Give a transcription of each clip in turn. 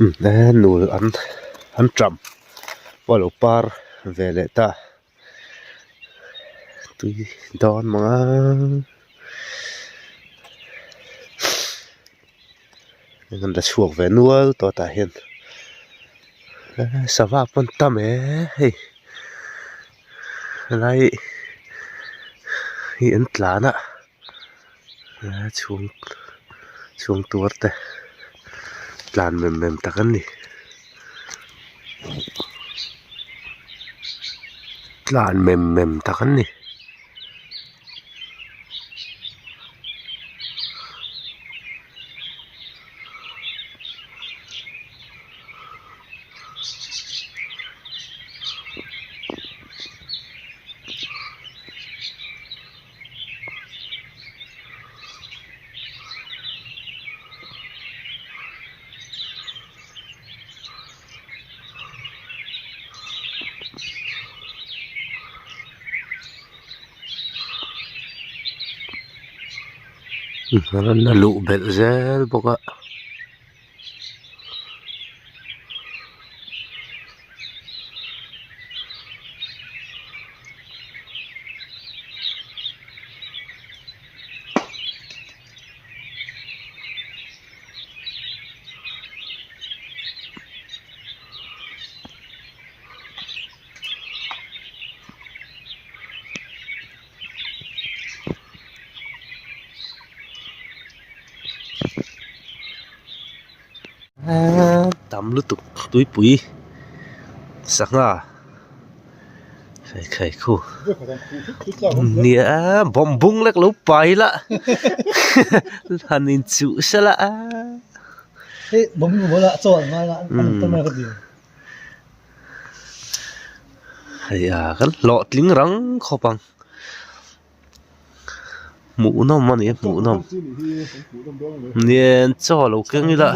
Nul an an ṭam pawh a lo par ve leh ta tui dawn mang a an la chhuak ve nual tawh tah hian sava pawh an tam e hei helai hi an tlan a. Chhung chhung tuar te tlan mem mem tak an ni tlan mem mem tak an ni. A luh belh zel bawk a. Tam lutuk tuipui sangha khai khu nia bawm bung lek lo pai la han in chuh sela a hei a kan hlawhtling rang khawp ang. Hmuhnawm a ni a hmuhnawm nia chaw lo keng ila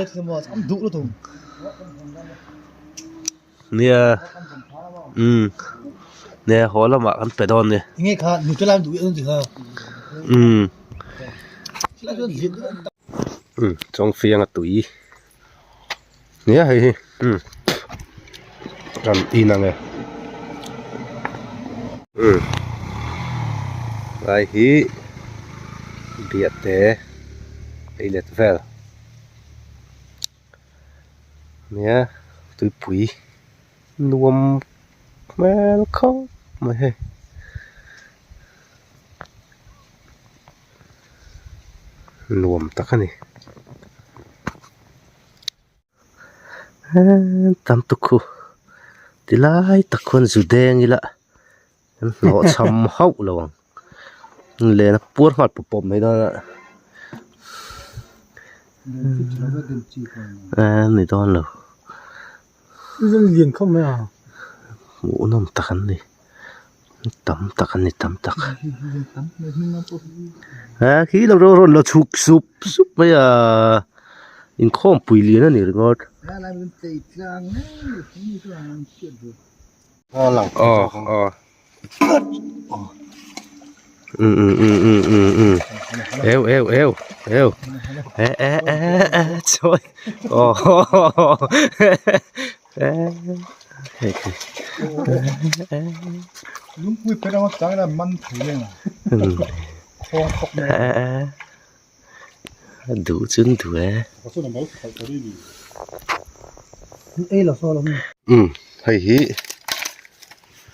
nia umm nia haw lamah kan pe dawn a ni umm umm chawngfianga tui nia hei hi umm kan in ang e umm lai hi biahte ei let vel nia tuipui nuam hmel khawp mai hei. Nuam tak a ni tam tuk khu ti lai tak khuan zu deng ila an hlawh chham hauh lo ang len a puar nghal pawp pawp mai dawn a ni dawn lo hmuhnawm tak an ni. Tam tak a ni tam tak he khi lo rawn la chhuk sup sup mai a inkhawm pui lian a ni ringawt aw aw um um um um um um eu eu eu eu e e e e chawi aw Lungpui phen anga chang ila man thei reng a khawng khawp mai a duh chun duh e umm hei hi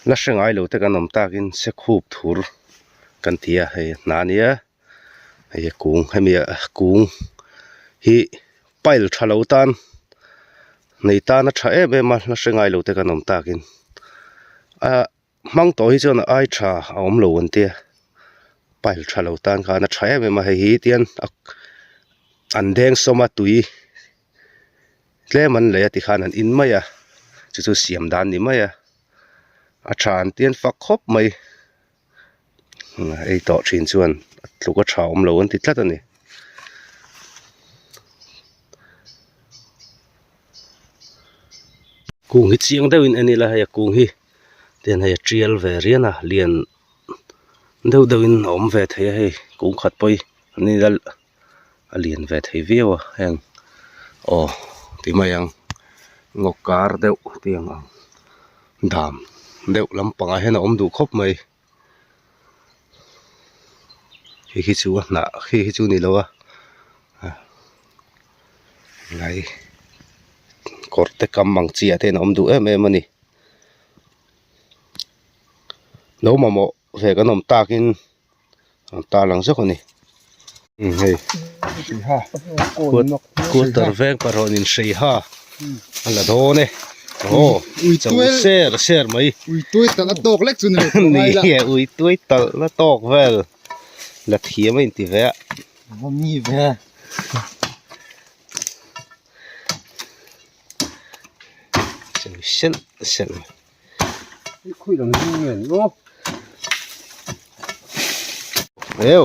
la hre ngai lo te kan awm takin sekhup thur kan ti a hei hna ania hei a kung hemi a kung hi pile tha lo tan nei tan a tha em em a la hre ngai lo te kan awm takin ah hmang tawh hi chuan a ai tha a awm lo an tia pile tha lo tan khan a tha em em a hei hi tian an deng sawm a tui tlem an lei a tikhan an in mai a chu chu siam dan ni mai a a tha an tian fak khawp mai. Ei tawh thin chuan a tluk a tha awm lo an ti tlat a ni. Kung hi chiang deuhin en ila hei a kung hi tian hei a tial ve rian a lian deuh deuhin a awm ve thei a hei kung khat pawh hi an ni a lian ve thei viau a heng aw ti mai ang. Ngaw kar deuh tiang ang dam deuh lampangah hian a awm duh khawp mai. Khi khi chu a hnah khi khi chu ni lo a lai kawr te kam ang chi ah te hian a awm duh em em a ni. Lo mamawh ve kan awm takin an tarlang zawk a ni. Umm hei quarter veng pahrawn in hrei ha a la dawn e aw cho ser ser mai ui tuai talh a tawk lek chu ni lo ni e ui tuai talh na tawk vel la thiam a inti ve a mi ve cho selh selh Khui lam zing nge ni aw. Eo.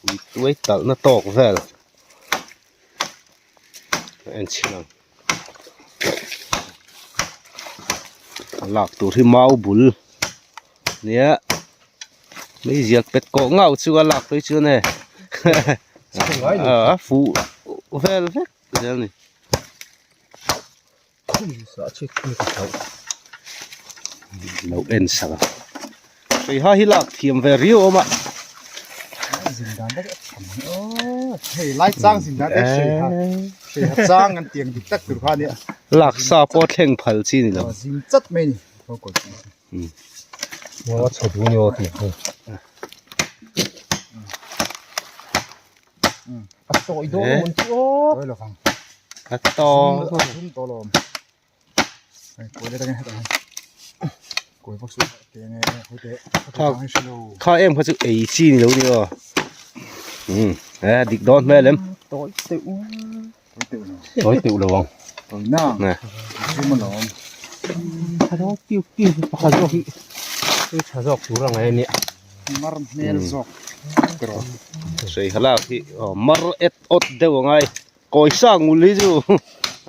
Ui tuai talh na tawk vel. En chhin ang. A lak tur hi mau bul nia mei ziak pet kawh ngau chu a lak phei chuan e a fuh vel vek zel a ni. Lo en sak a hei ha hi lak thiam ve riau awm a lak sa pawh thleng phal chi ni lo A tawi dawn a mun chu aw. Tawi lovang. A tawi. A zum tawh lawm. Hei kawi leh takin hetah hian kawi vak chu te nge hawi teh kha kha em kha chu ei chi ni lo ni aw. Um e dik dawn hmel em. Tawi teuh. Tawi teuh lo. Tawi teuh lo ang. Tawi na. Ne. Zum alawm. Tha zawk piu piu pakhat zawk hi tha zawk tur ang e nia. Mar hmel zawk erawh. Sawi halak hi aw mar et awt deuh a ngai kawi sa ngul hi chu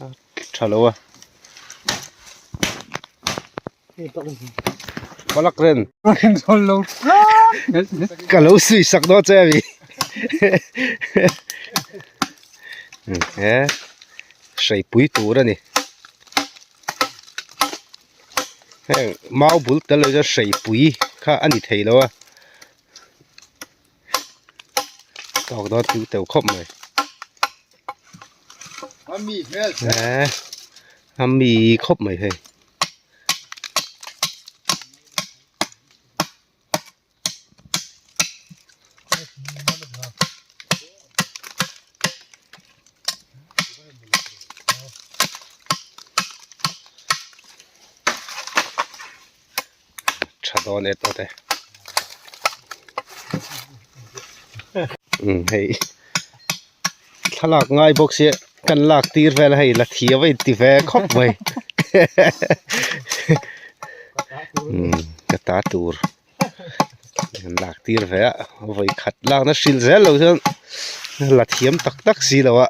a tha lo a. Palak ren. Ka lo sui sak dawn che a mi. He hreipui tur a ni. Heng mau bul tel lo chuan hreipui kha a ni thei lo a tawk dawn tui teuh khawp mai eh a mi khawp mai hei. Tha dawn e tawh te umm hei thlalak ngai bawk sia kan lak tir vel a hei la thiam a inti ve khawp mai umm ka ta tur. An lak tir ve a vawi khat lakna hrilh zel lo chuan la thiam tak tak si lo a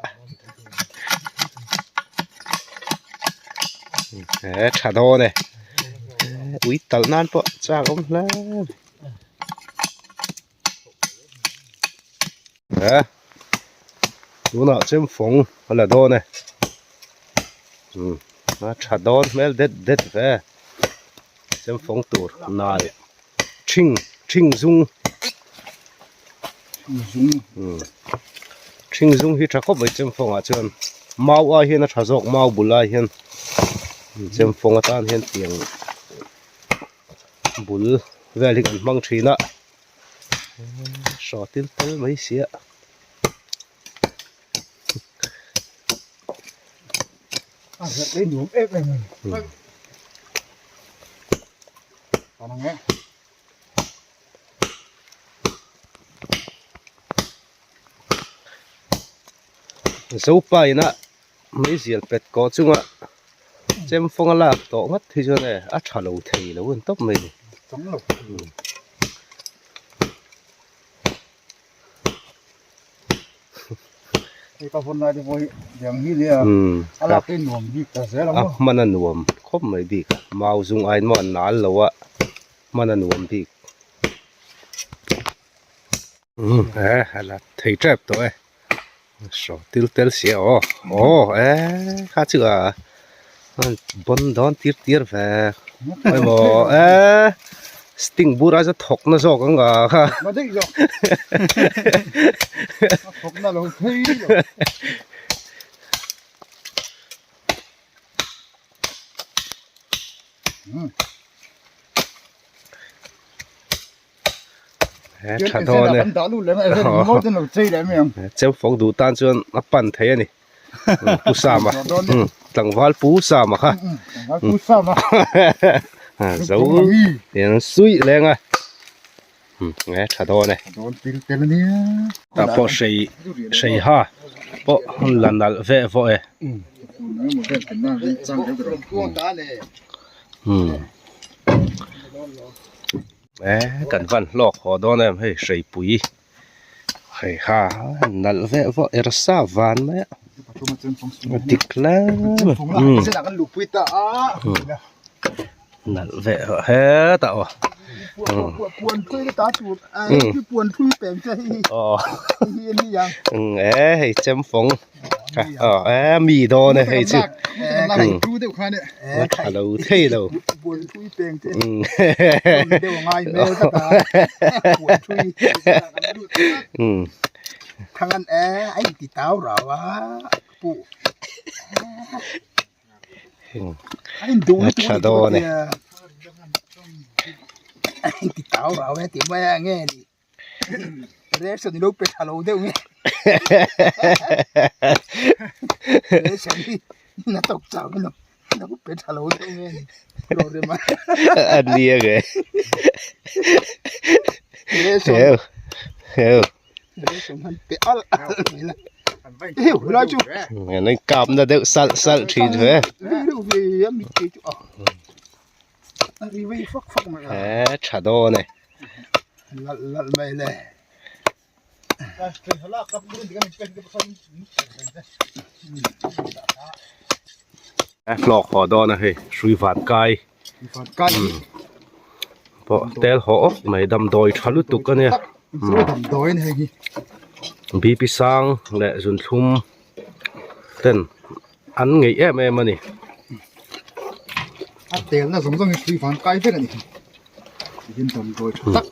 he tha dawn e ui talh nan pawh chak awm hle a tunah chuan fawng a la dawn e a tha dawn hmel det det ve. Chemfawng tur nal thing thing zung thing zung hi tha khawp mai chemfawng ah chuan mau ai hian a tha zawk mau bul ai hian chemfawng atan hian tiang bul vel hi kan hmang thin a hraw til tel mai sia. A zet ei nuam em em a ni. Tan ang e. Zopa ina meizial pet kawh chunga chemfawng a lak tawh ngawt hi chuan e a tha lo thei lo a ni tawp mai a ni. Chang lo. A hman a nuam khawp mai bik a mau zung aiin maw a nal lo a hman a nuam bik he a la thei tep tawh e. Saw til tel sia aw aw e kha chu a bon dawn tir tir ve emaw e sting bur a za thawk na zawk ang a kha Tha dawn e. Cheu fawk duh tan chuan a pan thei a ni. Pu Sama. Tlangval Pu Sama kha. Pu Sama. Zo tiang suih leng a. Nge tha dawn e. Tah pawh hrei hrei ha pawh la nalh veh vawh e. Eh kan van hlawk haw dawn em hei hreipui hei ha nalh veh vawh er sa van mai a a dik hle mai nalh veh vawh hetah aw eh hei chemfawng aw eh mi dawn e hei chu a tha lo thei lo a tha dawn e. Reaction ilo pe tha lo deuh nge reaction hi na tawk chau in lo pe tha lo deuh nge ni lo rem a a nia nge reaction heu heu reaction han pe al al mai la heu lai chu ngai kap na deuh salh salh thin ve deuh ve a mit ke chu a a ri vei fak fak mai a e tha dawn e Lalh lalh mai le. Hlawk haw dawn a hei hrui van kai pawh tel haw awk mai damdawi tha lutuk a nia BP sang leh zunthlum ten an ngeih em em a ni. A telna zawng zawng hi hrui van kai vek a ni. Tin damdawi tha tak.